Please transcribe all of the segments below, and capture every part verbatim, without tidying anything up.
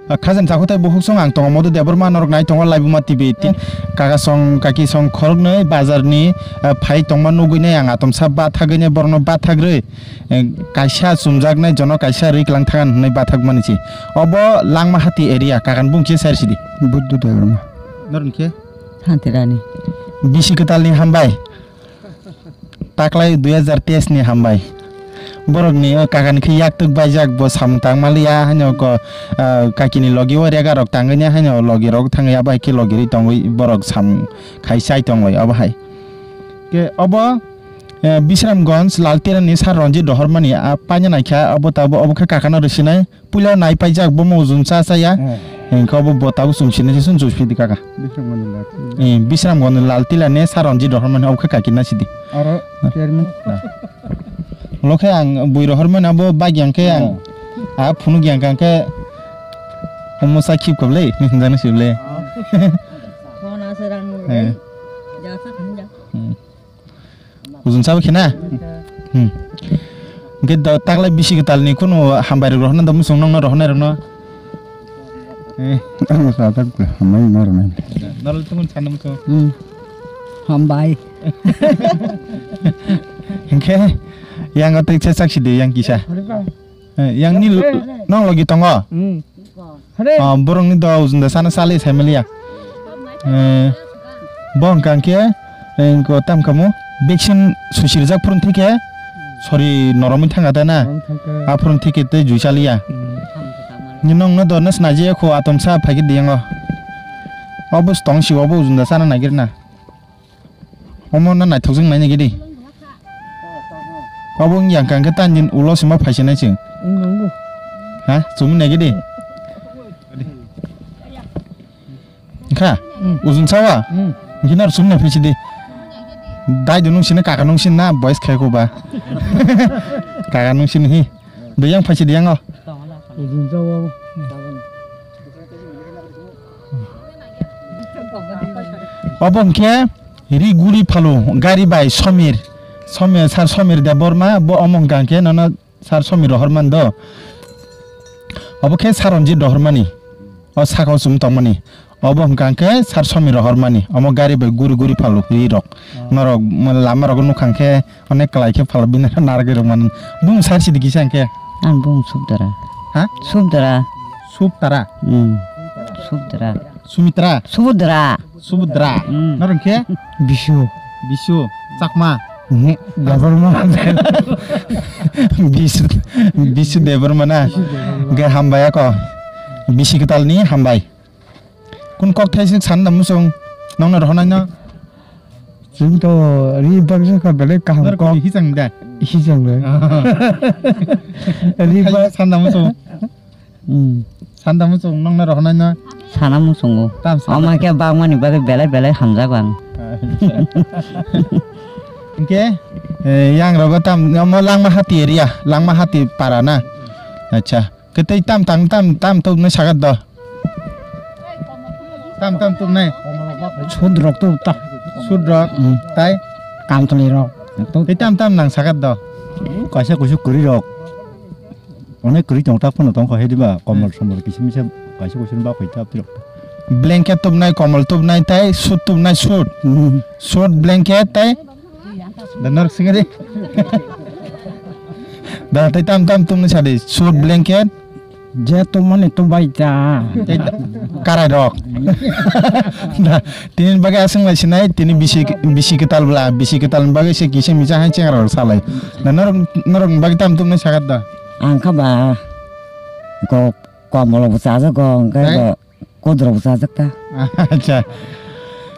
Ah, khajam chakhutai bukhuk song ang tongo Modu Debbarma, norok nai tongo Laibuma T V tin. Eh. Kaka song, kaki song khoroknwi bazarni, ah, phai tongma nugwi nai ang atomsa bathagwi nai borokno bathagrwi, eh, kaisa chumjaknai jono kaisa rwi klang thagan hwnwi bathakmani se. Obo Langmahati area, kakani bung khe sari sidi. Buddu Debbarma. Norok khe? Santirani. Bisi kwtalni hambai. Taklai dui hazar teis ni hambai. Borokni o kakani khe yaktwk baijak, bo samung tang maliya, haino ko, ah, kakini logi o rega rok tangwi ne, haino logi rok thangwi abo hai khe logi rwi tongwi borok samung khai chai tongwi obo hai. Ke obo, eh, Bisramganj Laltira ni sar Ranjit Rohormani a paina naikha, obo tabo obo khe kakano rwsinai. Puila nai paijak, bo mo ujun cha cha ya. Eh. Hingke obo bo tabuk chum sini se chum chum sidi kaka. Bisramganj ni Lal. Eh, Bisramganj ni Laltila ne sar Ranjit Rohormani obo khe kaki na sidi. Aro chairman. Lokhe ang bui Rohormani abo bagi ang khe ang. Oh. A phunuk yang kang khe. Omo sa khip kable, ni hinjani sible. Phone ase rang. Eh. Ja sa khin ja. Hmm. Ujung sabo khe na? Hmm. Hingke do taklai bisi kwtal ni kunu hambai rok rohorna do musung nongno rohornai rokno. Eh. Ang sa tak hambai ma rwnai. Norok tungkun sanda musung. Hmm. Hambai. Hingke yang o tei chak sidi yang kisa. Eh, yang ni lo-, nong logi tongo? Hmm. Ah, borok ni do ujunda sana sali sai maliya. Eh, bo hwnkha khe, eh, ko tam kamo vaccine susi rijak phurun thike, sori noromwi thanga ta na. Noromwi thangkha. A phurun thike tei jui saliya. Hmm. Ni nong no do nas naji kho atom sa phagi diyango. Obo tong si obo ujunda sana nagir na. Omo no naithok jwng nai nai gidi. Obo wng yang kang khe tani ulo sima phaisa nai chwng. Wng nang bo. Ha? Chumui nai gidi. Wngkha? Hmm. Ujun sawa? Hmm. Wngkhe naro chumui nai phaisa di. Dai do nung sini kaka nung sini na boys khai ko ba. Kaka nung sini hi. Dui yang phaisa di yang o. Ujung jao. Obo hwnkhe ri guri phalu gari bai Somir. Somir, sir Somir Debbarma, bo omo hwnkha hwnkhe nono sir Somir rohor mani do. Obo khe sir Ranjit rohor mani. O saka o chum tongmani. Obo hwnkha hwnkhe sir Somir rohor mani. Omo gari bai guri guri phalu ri rok. Oh. Norok lama rogo nukha hwnkhe Onek kwlai khe phala bini narwgwi rwmani. Bung sar sidi kisa hwnkhe? Ang bung Subdara. Ha? Subdara. Subtara? Hmm. Subdara. Sumitra? Subudra. Subudra. Hmm. Norok khe? Bisu. Bisu. Chakma? Nge, Debbarma. Bisu, Bisu Debbarma na? Bisu Debbarma. Ge hambai ako. Bisi kwtal ni hambai. Kun kok thaisik san da musung nongno rohonai no? Chwng to ri baksa kha belai kaham kok. Nor kok. Hisang da? Hisang da. Ri bak san da musung. Hmm. San da musung nongno rohonai no? Sana musungo. Tam sana. Ama khe bagmani bagwi belai belai hamjak ang. Hingke, eh, yang rogo tam, omo Langmahati area, Langmahati para na? Acha. Khe tei tam tang tam tam tubunai sagat do. Tam tam tubunai. Sudrok tu ta. Sudrok. Hmm. Tai? Kamtoli rok. Tei tam tam nang sagat do. Kaisa kusu kwrwi rok. Onek kwrwi tong tak phano tong kha hediba komol somol kisa misa kaisa kusu ba khoi tap tirok. Blanket tubunai, komol tubunai tai sud tubunai sud. Hmm. Sud blanket tai Da norok singari. Da tei tam tam tumni sadi. Sud blanket. Je tumani tum bai ta. Tei da-, karai rok. Da tini bagwi aswng lai sinai, tini bisi, bisi kwtal bla, bisi kwtal ni bagwi se kisa misa hai chengra rok salai. Da norok, norok ni bagwi tam tumni sagat da. Ang kha ba ko komolo bo chajago, ang kha Tei? Ba Kodrok bo chajak ta. Acha.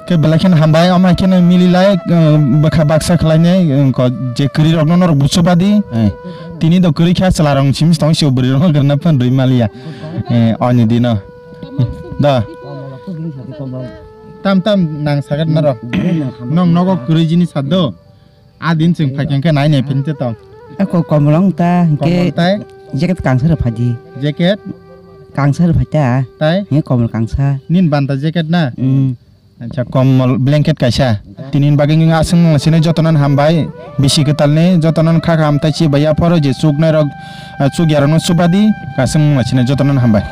Khe belai kheno hambai, omo hai kheno mililai, eh, bwkha baksa khlainai, eh, ko je kwrwi rokno norok buchubadi. Eh, tini do kwrwi kha chwla rok simi tong sio bwrwi rokno kwrwna phan rwi maliya. Eh, oni dino. Da. Tam tam nang sagat norok. Nong nogo kwrwi jini sado. A din chwng phai khe nai nai phin te tong. Ako komolong ta, hingke Komol tai? Jacket kangsa rw phai di. Jacket? Kangsa rw phai ta. Tai? Hingke komol kangsa. Nin banta jacket na? Mm. Acha, komol blanket kaisa. Tini bagwi nung aswng sini jotonan hambai. Bisi kwtal ni jotonan kha kha amtai chi baya phoro je chuk nai rok, ah, chuk ya rok no chubadi aswng sini jotonan hambai.